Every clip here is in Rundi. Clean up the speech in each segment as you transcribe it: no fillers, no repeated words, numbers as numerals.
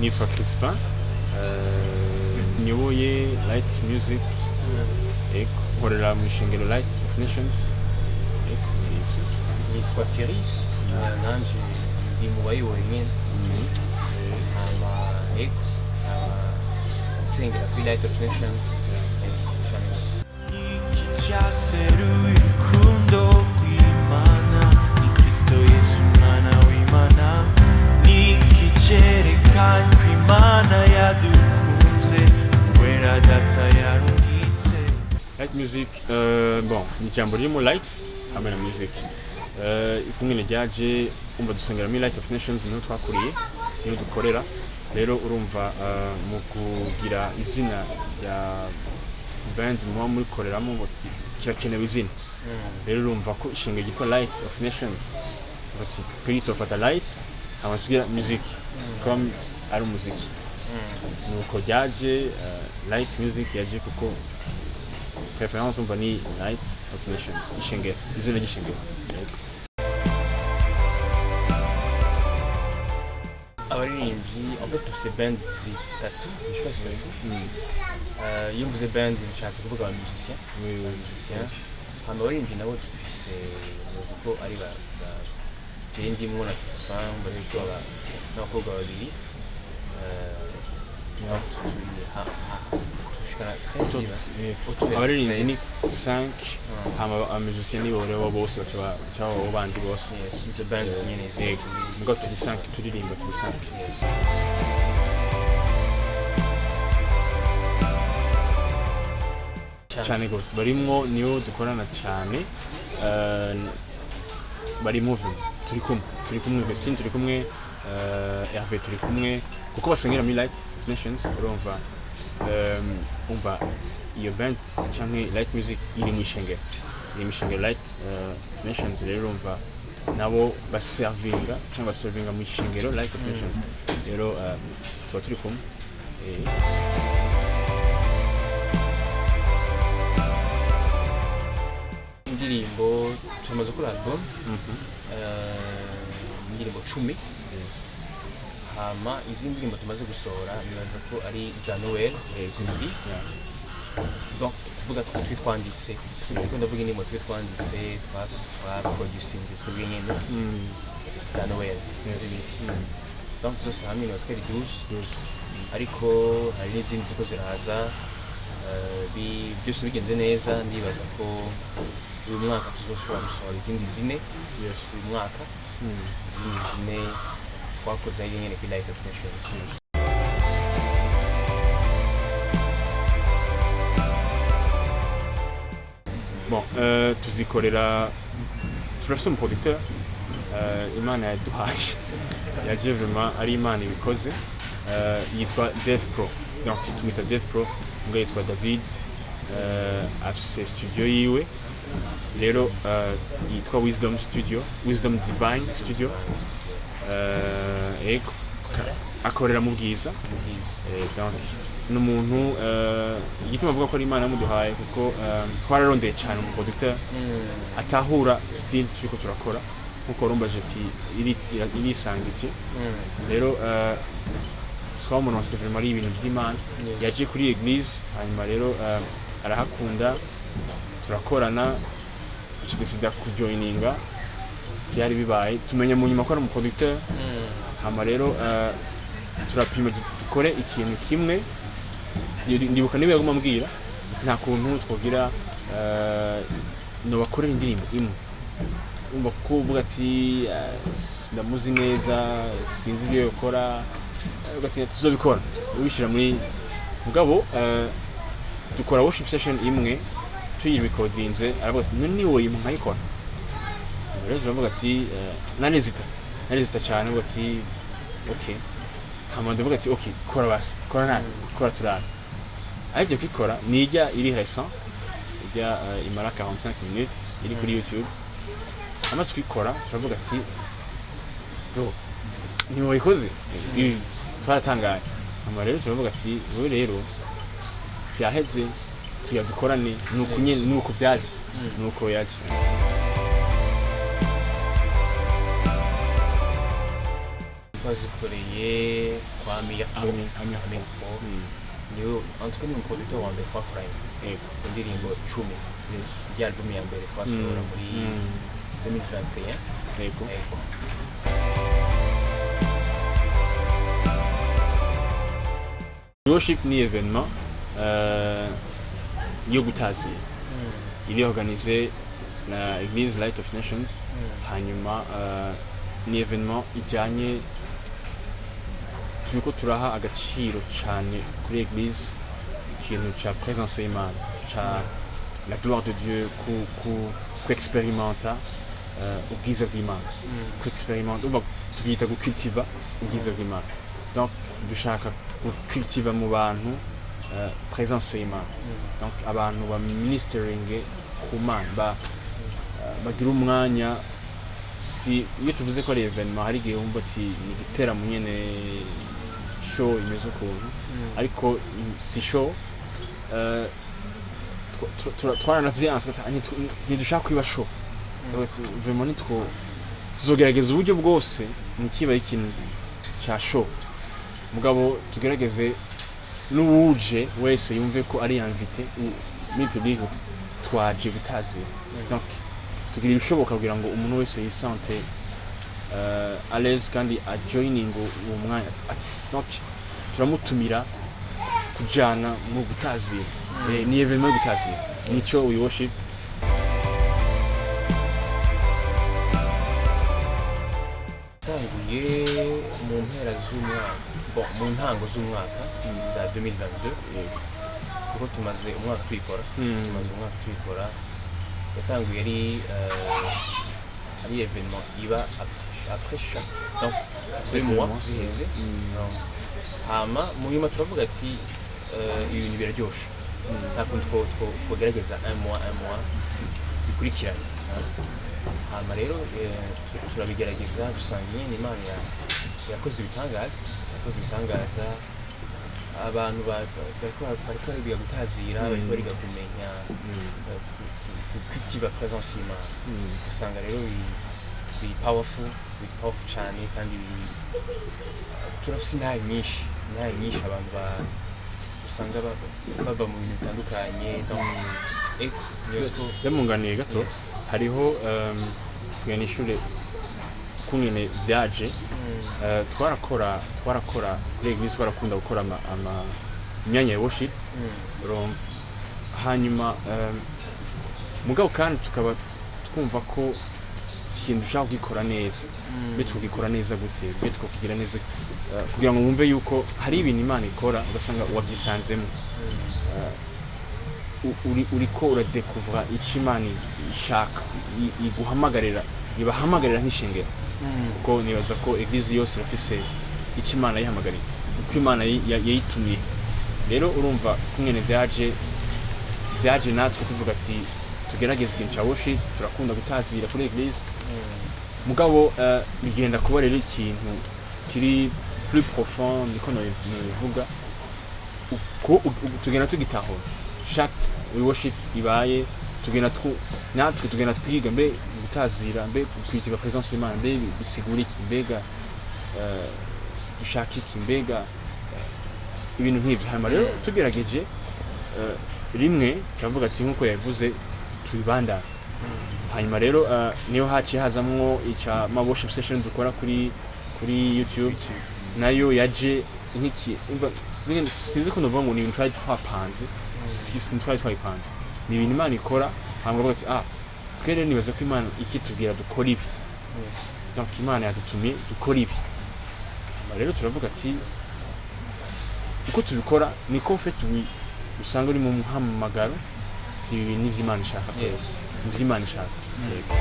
Nitwa Crispin, nyoboye Light Music. Ego, nkorera mu ishengero Light of Nations. Ego, ni ivyo. Nitwa Keris, nanje ndi mu bayoboye nyene. Hama ego, nkaba nsengera kuri Light of Nations. Ego, cane gose. Ikicaseruye urukundo rw'Imana ni Kristo Yesu umwana w'Imana, niki cyerekana ko Imana yadukunze kubera Data yarungitse. Light Music, bon, ni ijambo ririmo light hamwe na music. Ikungene ryaje, umva, dusengera muri Light of Nations, niho twakuriye, niho dukorera. Rero urumva, mu kugira izina rya band muba murikoreramo ngo kirakenewe izina. Rero urumva ko ishengero ryitwa Light of Nations, bati twebwe tufata light hama tugira music comme ari umuziki. Nuko ryaje, Light Music yaje kuko référence, umva, ni Light of Nations, ishengero, izina ry'ishengero. Yego. Abaririmbyi, en fait dufise band zitatu, zishika zitatu. Iyo mvuze band nshatse kuvuga aba musicien. Oui. Musicien. Hama abaririmbyi nabo dufise, muzi ko ari ba jewe ndimwo na Crispin, bariko n'abakobwa babiri. Donc turi dushikana 13 nibaza. Autour ya Abaririmbyi ni 13. 5, hama aba musicien nibo rero bose baca baba abo bandi bose. Yes, izo band nyene Yego. zitatu. Mugabo turi 5, turirimba turi 5. Yes. Cyane gose barimwo, niyo dukorana cyane. Bari moving, turi kumwe Christine, turi kumwe Hervé, turi kumwe kuko basengera muri Light of Nations. Urumva, umva, iyo band canke Light Music iri mu ishengero Light of Nations. Rero urumva nabo baservinga cyangwa baservinga mu ishengero Light of Nations. Rero tuba turi kumwe. Indirimbo tumaze gukora album, indirimbo 10. Hama izi ndirimbo tumaze gusohora nibaza ko ari za Noel zibiri. Donc tuvuga twe twanditse, turiko ndavuga indirimbo twe twanditse, twaproducinze twebwe nyene, za Noel zibiri. Donc zose hamwe nibaza ko ari 12. Ariko hari n'izindi ziko ziraza. Byose bigenze neza, ndibaza ko uyu mwaka tuzoshobora gusohora izindi zine. Uyu mwaka izindi zine twakoze ari nyene kuri Light of Nations. Bon, tuzikorera, turafise umu producteur, Imana yaduhaye, yaje vraiment ari Imana ibikoze, yitwa Dev Pro. Donc tumwita Dev Pro, mbwa yitwa David. Afise studio yiwe rero, yitwa Wisdom Studio, Wisdom Divine Studio. Ego, akorera mu Bwiza. Donc ni umuntu, igituma avuga ko ari Imana yamuduhaye, kuko twararondeye cyane umu producteur atahura style turiko turakora, nkuko warumbaje ati irisangije. Rero twamuronse vraiment ari ibintu by'Imana. Yaje kuri église, hanyuma rero arahakunda, turakorana, tuca kujoininga. Byari bibaye tumenya mu nyuma ko ari umu producteur. Hama rero turapima dukore ikintu kimwe. Ndibuka niba yaguma ambwira nta kuntu twogira, nobakorera indirimbo imwe. Umva, kuko uvuga ati ndamuzi neza, sinzi ibyo yokora. Uvuga ati tuzobikora, ubishyira muri mugabo. Dukora worship session imwe tuyirekodinze, aravuga ati none niwoye nkayikora. Rero turavuga ati nanezita cyane, avuga ati okay. Hama ndavuga ati okay, kora basi, kora nabi, kora turabe. Ahejeje kwikora, nijya iri récent, ijya imara 45 minutes, iri kuri YouTube. Amaze kwikora turavuga ati bro, ntiwayikoze. Ibi twaratangaye. Hama rero turavuga ati wowe rero byaheze, tuya dukorane. Nuko nyene nuko byaje, nuko yaje. Twazikoreye kwa Mirko. Ami. Mirko niwe, en tout cas ni umuproducteur wa mbere twakoranye indirimbo 10 rya album ya mbere twasohora muri 2021. Yego. Worship ni événement yo gutazira, iri organisé na Eglise Light of Nations. Hanyuma ni événement ijyanye, turiko turaha agaciro cyane kuri Eglise ikintu ca présence y'Imana, ca la gloire de Dieu, ku experimenta ubwiza bw'Imana, ku experimenta, uba tubyita gucultiva ubwiza bw'Imana. Donc dushaka gucultiva mu bantu présence y'Imana. Donc abantu ba ministeringe ku Mana, bagira umwanya. Si iyo tuvuze ko ari événement, hari igihe wumva ati ni igiteramo nyene, show imeze ukuntu, ariko si show. Twaranavyanse, ntidushaka kwiba show. Tuvuga ati, vraiment nitwo tuzogerageza uburyo bwose ntikiba ikintu ca show, mugabo tugerageze n'uwuje wese yumve ko ari invité muri public, uti, twaje gutazira. Donc tugira ibishoboka kugira ngo umuntu wese yisante à l'aise kandi ajoining uwo mwanya. Donc turamutumira kujana mu gutazira. Ni événement yo gutazira, nico We Worship. Yatanguye mu mpera z'umwaka, bon, mu ntango z'umwaka za 2022, kuko tumaze umwaka tuyikora. Tumaze umwaka tuyikora. Yatanguye ari événement iba après chaque, donc 2 mois ziheze. Hama mu nyuma turavuga ati ibintu biraryoshe, nta kuntu twogerageza un mois, un mois zikurikiranye. Hama rero turabigerageza, dusanga nyene Imana yakoze ibitangaza, yakoze ibitangaza. Abantu bariko bariga gutazira, bariko bariga kumenya gucultiva présence y'Imana. Usanga rero biri powerful, biri powerful cyane, kandi biri turafise intahe nyinshi, intahe nyinshi. Abantu usanga bava mu bintu bitandukanye. Donc nibaza ko Ndamunganiye gato. Yes. Hariho kugira ishure kungene vyaje. Twarakora kuri église, twarakunda gukora ama imyanya ya worship, urumva. Hanyuma mugabo kandi tukaba twumva ko ikintu dushaka kugikora neza. Mbe tukagikora neza gute? Mbe tukakigira neza kugira ngo wumve yuko hari ibintu Imana ikora, ugasanga wabyisanzemo. Uriko uradekuvura icyo Imana ishaka, iguhamagarira, ibahamagarira nk'ishengero, kuko nibaza ko église yose irafise icyo Imana yihamagariye, uko Imana yayitumiye. Rero urumva kungene vyaje, natwe tuvuga ati tugerageze ikintu ca worship, turakunda gutazira kuri église. Mugabo bigenda kuba rero ikintu kiri plus profond, niko nobivuga. Uko tugenda tugitahura, chaque worship ibaye, tugenda natwe tugenda twiga: mbe gutazira, mbe kwiziba présence y'Imana, mbe bisigura iki? Mbega dushaka iki? Mbega ibintu nk'ibyo. Hanyuma rero tugerageje rimwe, turavuga ati nk'uko yabivuze, tubibandane. Hanyuma rero niyo haciye hazamwo ica ma worship session dukora kuri YouTube, nayo yaje nk'iki. Umva, sinzi ko ndavuga ngo ni ibintu twari twapanze. Twari twabipanze, ni ibintu Imana ikora. Hanyuma bavuga ati ah, twe rero nibaza ko Imana ikitubwira dukora ibi. Donc Imana yadutumye dukora ibi. Hanyuma rero turavuga ati uko tubikora niko fait usanga uri mu muhamagaro, si ibi nivyo Imana ishaka, nivyo Imana ishaka. Yego.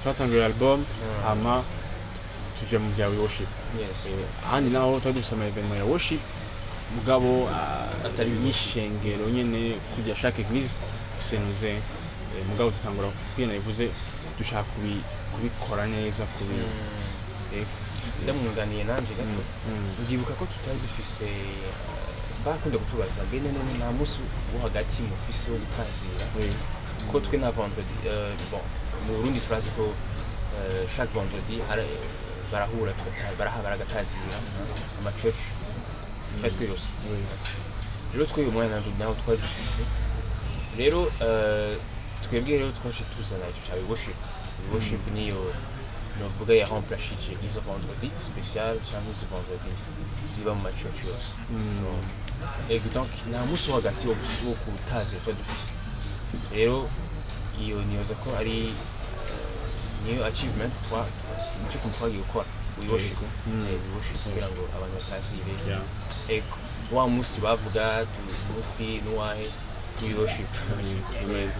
Twatanguye album, hama tuja mu bya worship. Ahandi naho twari dufise ama événement ya worship, mugabo Atari n'ishengero nyene kujya chaque église senuze. Mugabo dutangura kwina bivuze dushaka kubikora neza kubi. Yego. Ndamwunganiye nanje gato. Ndibuka ko tutari dufise, bakunda kutubaza mbene none nta munsi wo hagati mufise wo gutazira? Kuko twe na vendredi, bon, mu Burundi turazi ko chaque vendredi barahura, baragatazira ama church presque yose. Rero twe uyu mwanya nawo twari dufise. Rero twebwe rero twaje tuzana icyo cya worship. Worship niyo novuga yaremplashije izo vendredi spécial cyangwa izo vendredi ziba mu ma church yose. Ego, donc nta munsi wo hagati wo kutazira twari dufise. Rero iyo niyoza ko ari niyo achievement twa nicyo kintu twagiye gukora, we worship. We worship kugira ngo abantu batazire. Ego, wa munsi bavuga munsi n'uwahe ni worship. Amen.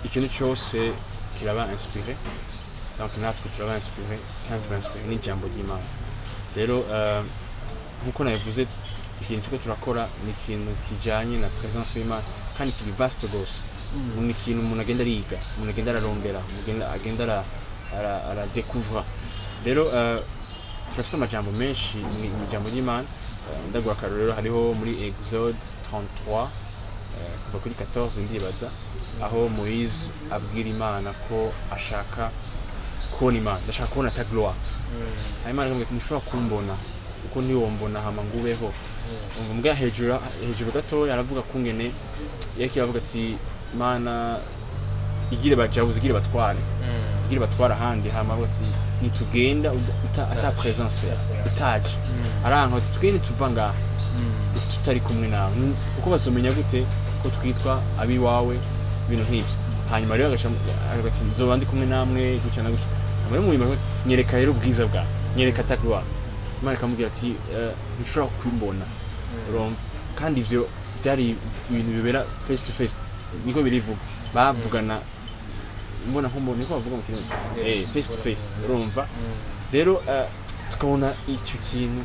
Ikintu cyose kiraba inspiré, donc natwe turaba inspiré kandi tuba inspiré n'ijambo ry'Imana. Rero nkuko nabivuze, ikintu turiko turakora ni ikintu kijanye na présence y'Imana kandi kiri vaste gose. Ni ikintu umuntu agenda ariga, umuntu agenda ararondera, umuntu agenda aradécouvra. Rero turafise amajambo menshi mu ijambo ry'Imana. Ndaguha akarorero, hariho muri Exode 33, kuva kuri 14 ndibaza, aho Moïse abwira Imana ko ashaka kubona Imana, "Ndashaka kubona ta gloire." Hanyuma Imana ikamubwira ati, "Ntushobora kumbona kuko ntiwombona hama ngo ubeho." Umva, mbwa hejuru hejuru gatoya aravuga kungene yariko aravuga ati, "Mana, igire bajabuze, igire batware, igire batware ahandi." Hama avuga ati, "Nitugenda ata présence yawe, utaje." Aranka ati, "Twe ntituva ngaha tutari kumwe nawe, kuko bazomenya gute ko twitwa abiwawe?" Ibintu nk'ibyo. Hanyuma rero agaca avuga ati, "Nzoba ndi kumwe namwe gutya na gutya." Hanyuma rero mu nyuma aravuga ati, "Nyereka rero ubwiza bwawe, nyereka ta gloire." Imana ikamubwira ati, "Ntushobora kumbona." Urumva, kandi ivyo byari ibintu bibera face to face, niko birivuga, bavugana mbona nkumbona, niko bavuga mu Kirundi. Yes. Face to face. Urumva rero tukabona icyo kintu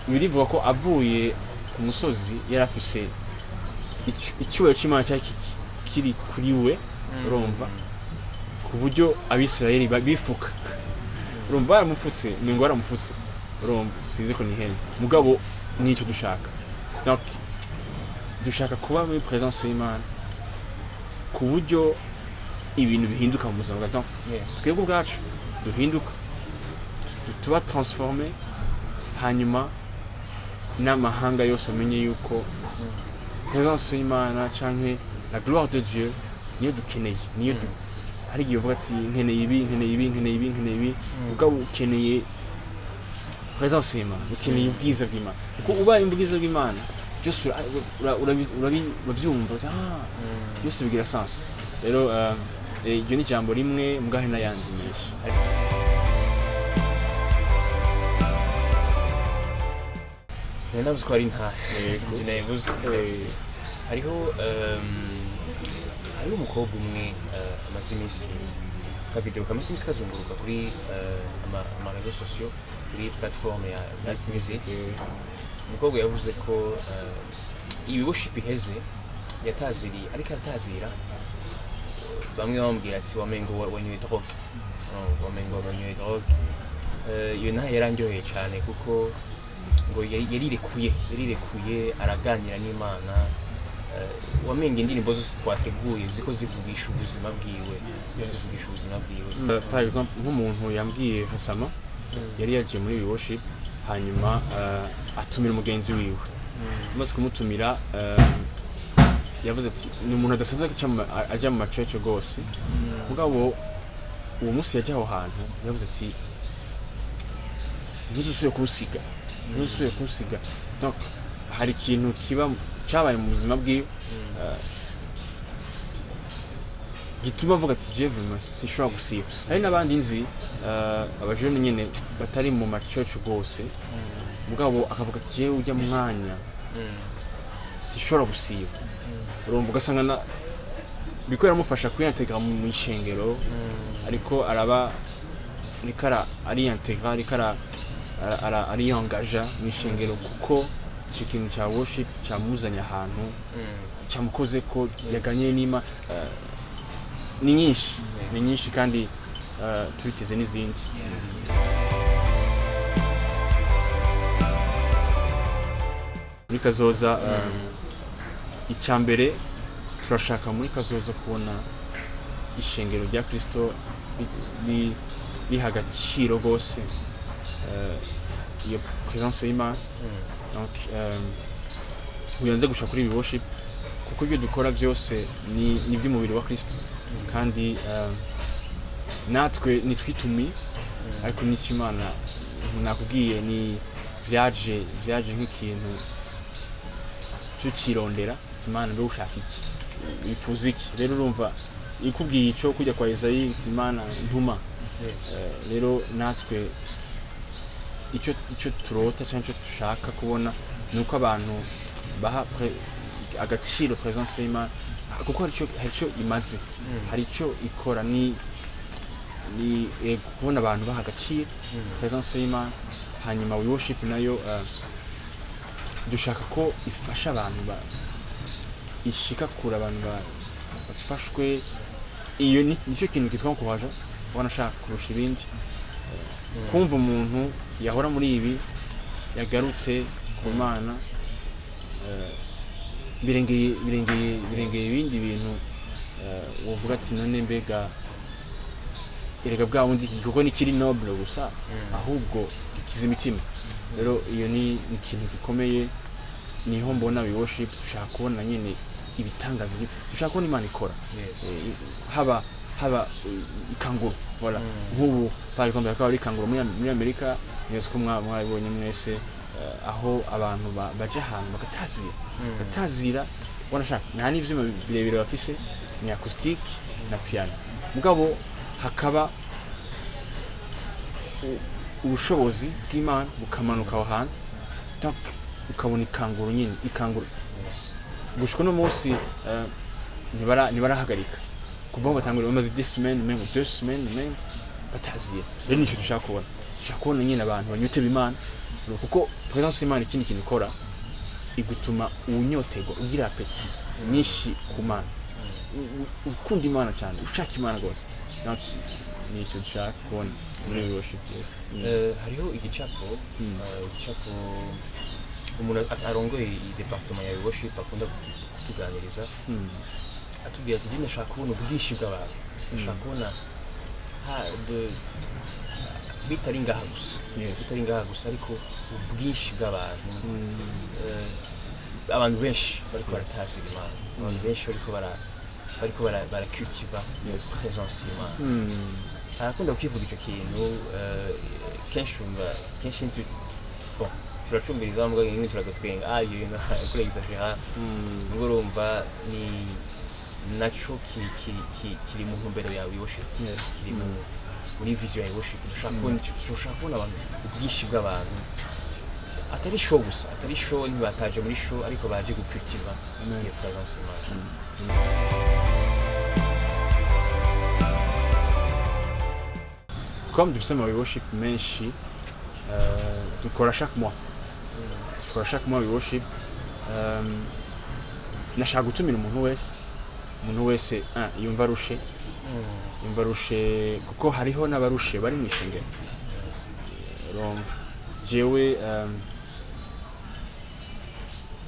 birivuga ko avuye ku musozi yari afise icyubahiro cy'Imana cyari kiri kuri we. Urumva, ku buryo Abisirayeli bifuka. Urumva, baramufutse, ngo baramufutse. Urumva, sinzi ko nihenze, mugabo nicyo dushaka. Donc dushaka kuba muri présence y'Imana ku buryo ibintu bihinduka mu buzima bwa, donc twebwe ubwacu duhinduka, tuba transformé, hanyuma n'amahanga yose amenye yuko présence y'Imana canke la gloire de Dieu niyo dukeneye, niyo hari igihe uvuga ati, "Nkeneye ibi, nkeneye ibi, nkeneye ibi, nkeneye ibi." Mugabo ukeneye présence y'Imana, ukeneye ubwiza bw'Imana, kuko ubaye ubwiza bw'Imana byose urabyumva uti, "Ah, byose bigira sens." Rero iryo ni ijambo rimwe mugahe n'ayandi menshi. Nari nabuze ko ari ntahe. Njye nabivuze. Hariho hariho umukobwa umwe amaze iminsi, akavideo kamaze iminsi kazunguruka kuri ama réseaux sociaux, kuri plateforme ya Live Music. Umukobwa yavuze ko iyi worship iheze yataziriye, ariko aratazira, bamwe bamubwira ati, "Wamengo wanyoye drogue." Oh, wamengo wanyoye drogue. Iyo nayo yarandyoheye cyane kuko ngo yarirekuye, yarirekuye, araganira n'Imana. Wamenga indirimbo zose twateguye ziko zivugisha ubuzima bwiwe, ziko zivugisha ubuzima bwiwe. Par exemple, nk'umuntu yambwiye récemment, yari yagiye muri worship, hanyuma atumira umugenzi wiwe. Amaze kumutumira, yavuze ati ni umuntu adasanzwe aja mu macece rwose, mugabo uwo munsi yaje aho hantu yavuze ati, "Ntuzusubire kunsiga, ntuzusubire kunsiga." Donc hari ikintu kiba cyabaye mu buzima bwiwe gituma avuga ati, "Je vraiment sinshobora gusiba." Hari n'abandi nzi, abajene nyene batari mu macece rwose, mugabo akavuga ati, "Jewe ujya mu mwanya sinshobora gusiba." Urumva, ugasanga na biko biramufasha kwiyantegra mu ishengero, ariko araba ariko ariyantegra, ariko ariyangaja mu ishengero, kuko icyo kintu cya worship cyamuzanye ahantu, cyamukoze ko yaganye n'Ima. Ni nyinshi, ni nyinshi, kandi tubiteze n'izindi. Muri Muri kazoza, icya mbere turashaka muri kazoza kubona ishengero rya Kristo riha agaciro rwose iyo présence y'Imana. Donc ntiyanze gushaka kuri ibi worship, kuko ibyo dukora byose ni iby'umubiri wa Kristo, kandi natwe nitwitumiye, ariko n'icyo Imana nakubwiye ni byaje nk'ikintu tukirondera. Imana, mbe ushaka iki? Wifuza iki? Rero urumva ikubwiye icyo kujya kwa Ezayi iti: "Imana ntuma." Rero natwe icyo turota cyangwa icyo dushaka kubona ni uko abantu baha agaciro présence y'Imana, kuko hari icyo imaze, hari icyo ikora. Ni kubona abantu baha agaciro présence y'Imana. Hanyuma we worship nayo, dushaka ko ifasha abantu ishika kure, abantu bafashwe. Iyo nicyo kintu kitwa kuhaja ubona ashaka kurusha ibindi, kumva umuntu yahora muri ibi yagarutse ku Mana, birengeye ibindi bintu. Wovuga ati: "None mbega erega bwa bundi iki gikorwa ntikiri noble gusa, ahubwo gikiza imitima." Rero iyo ni ikintu gikomeye. Niho mbona we worship dushaka kubona nyine ibitangaza, dushaka kubona Imana ikora. Haba ikanguro, voilà. Nk'ubu par exemple hakaba hari ikanguro muri Amerika, mwese ko mwabibonye mwese, aho abantu baja ahantu bagatazira, wanashaka nta n'ivyuma birebire bafise, ni acoustique na piano, mugabo hakaba ubushobozi bw'Imana bukamanuka aho hantu. Donc ukabona ikanguro nyine, ikanguro. Gushika uno munsi ntibarahagarika kuva aho batanguriye, bamaze 10 semaines, même 2 semaines même bataziye. Rero nicyo dushaka kubona, dushaka kubona nyine abantu banyoteba Imana, kuko présence y'Imana ikindi kintu ikora, igutuma unyotegwa, ugira appétit nyinshi ku Mana, ukunda Imana cyane, ushaka Imana rwose. Donc ni icyo dushaka kubona muri worship, yes. Hariho igicapo, igicapo umuntu arongoye iyi département ya worship akunda kutuganiriza, atubwira ati: "Jye ndashaka kubona ubwinshi bw'abantu, ndashaka kubona bitari ngaha gusa, bitari ngaha gusa, ariko ubwinshi bw'abantu, abantu benshi bariko baratazira Imana, abantu benshi bariko baracultiva présence y'Imana." Arakunda kukivuga icyo kintu kenshi. Umva kenshi bon, turacumbiriza mbwa nyine, turagatwenga, ah, ibyo bintu kuri exagéra. Ubwo urumva ni naco kiri mu ntumbero yawe worship, kiri muri vision ya worship. Dushaka kubona abantu, ubwinshi bw'abantu, atari show gusa, atari show, ntibataje muri show, ariko baje gucultiva Amen. iyo présence y'Imana. Comme dufise ama worship menshi, dukora chaque mois, dukora chaque mois worship. Nashaka gutumira umuntu wese, umuntu wese yumva arushe, yumva arushe, kuko hariho n'abarushe bari mu ishengero. Urumva jewe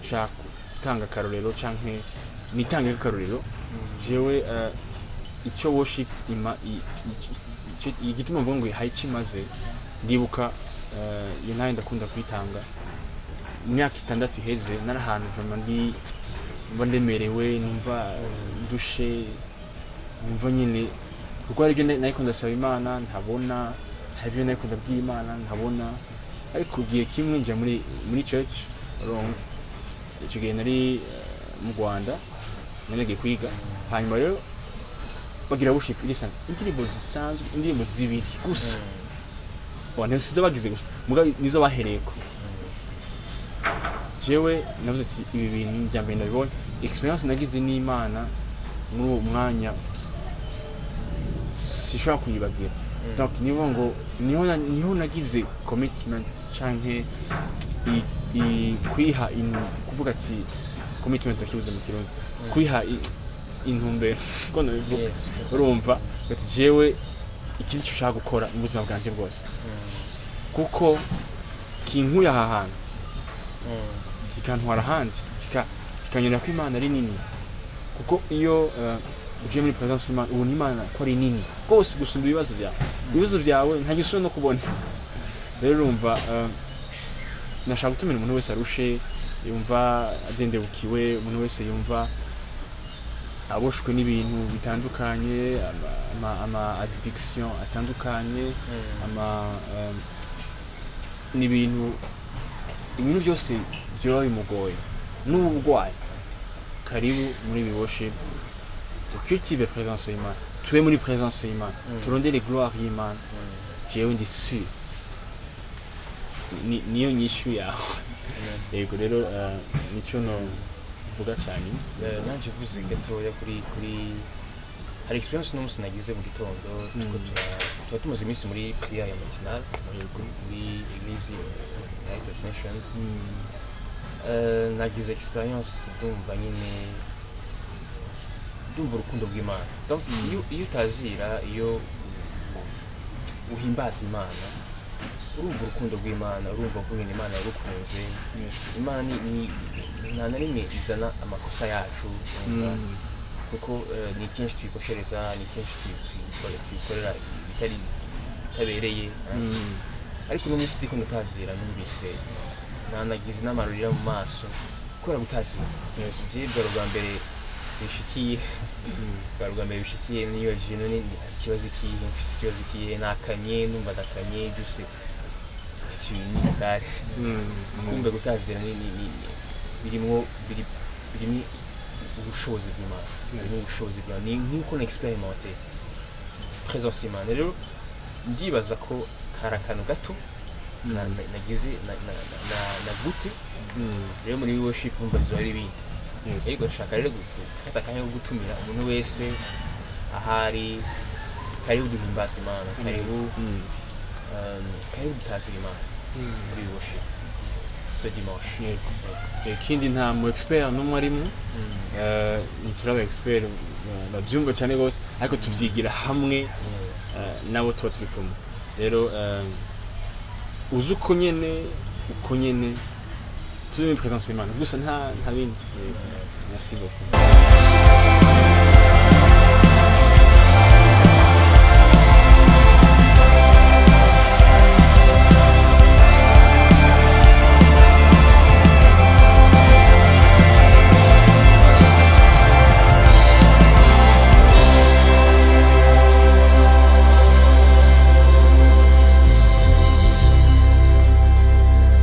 nshaka gutanga akarorero canke nitange akarorero. Jewe icyo worship ima igituma mvuga ngo hari icyo imaze, ndibuka iyo nayo ndakunda kuyitanga. Mu myaka 6 iheze nari ahantu vraiment ndi numva ndemerewe, numva ndushe, numva nyine kuko hari ibyo nariko ndasaba Imana ntabona, hari ibyo nariko ndabwira Imana ntabona. Ariko igihe kimwe nja muri church, urumva icyo gihe nari mu Rwanda, nari nagiye kwiga. Hanyuma rero bagira worship irisanzwe, indirimbo zisanzwe, indirimbo zibiri gusa. Bon, sizo bagize gusa, mugabo nizo bahereyeko. Jewe navuze ati: "Ibi bintu bya mbere ndabibonye, experience nagize n'Imana muri uwo mwanya sishobora kuyibagira." Donc niyo ngo niho nagize commitment canke kwiha kuvuga ati commitment, ndakibuze mu Kirundi, kwiha intumbero ko nabivuga. Urumva ati: "Jewe iki nicyo ushaka gukora mu buzima bwanjye bwose, kuko kinkuye aha hantu." Kikantwara ahandi, kikanyereka ko Imana ari nini, kuko iyo ugiye muri presence y'Imana, ubona Imana ko ari nini rwose gusumba ibibazo byawe. Ibibazo byawe nta gisubira no kubona. Rero urumva, nashaka gutumira umuntu wese arushe, yumva adendebukiwe, umuntu wese yumva aboshwe n'ibintu bitandukanye, ama addiction atandukanye, ama n'ibintu, ibintu byose byoba bimugoye n'uburwayi, karibu muri ibi worship, ducultive présence y'Imana, tube muri présence y'Imana, turondere gloire y'Imana. Jewe ndi sûr niyo nyishu yawe. Yego, rero nico no vuga cyane. Nanje vuze gatoya kuri hari experience uno munsi nagize mu gitondo. Tuko tuba tumaze iminsi muri prière ya matinale muri église Light of Nations. Nagize experience, ndumva nyine, ndumva urukundo rw'Imana. Donc iyo utazira, iyo uhimbaza Imana, urumva urukundo rw'Imana, urumva ko nyine Imana yarukunze. Imana ni nta na rimwe izana amakosa yacu, urumva? Kuko ni kenshi tuyikoshereza, ni kenshi tuyikorera ibitari bitabereye. Ariko uno munsi ndiko ndatazira, numvise nanagize n'amarira mu maso kubera gutazira. Je bwari ubwa mbere bishikiye, bwari ubwa mbere bishikiye. Niyo jino ni ikibazo ikihe mfise, ikibazo ikihe, nakanye, numva ndakanye byose ni hatari. Kumbe gutazira ni birimwo birimo ubushobozi bw'Imana, birimo ubushobozi bw'Imana. Ni nk'uko na expérimenté présence y'Imana. Rero ndibaza ko kari akantu gato nagize na gute. Rero muri worship umva bizoba ari ibindi. Ariko nshaka rero gufata akanya ko gutumira umuntu wese ahari: karibu duhimbaza Imana, karibu, karibu dutazira Imana muri worship ce dimanche. Yego. Ikindi, nta mu expert n'umwe arimo. Ntituraba expert babyumva cyane rwose, ariko tubyigira hamwe nabo tuba turi kumwe. Rero uzi uko nyene turi muri présence y'Imana gusa, nta bindi. Merci beaucoup.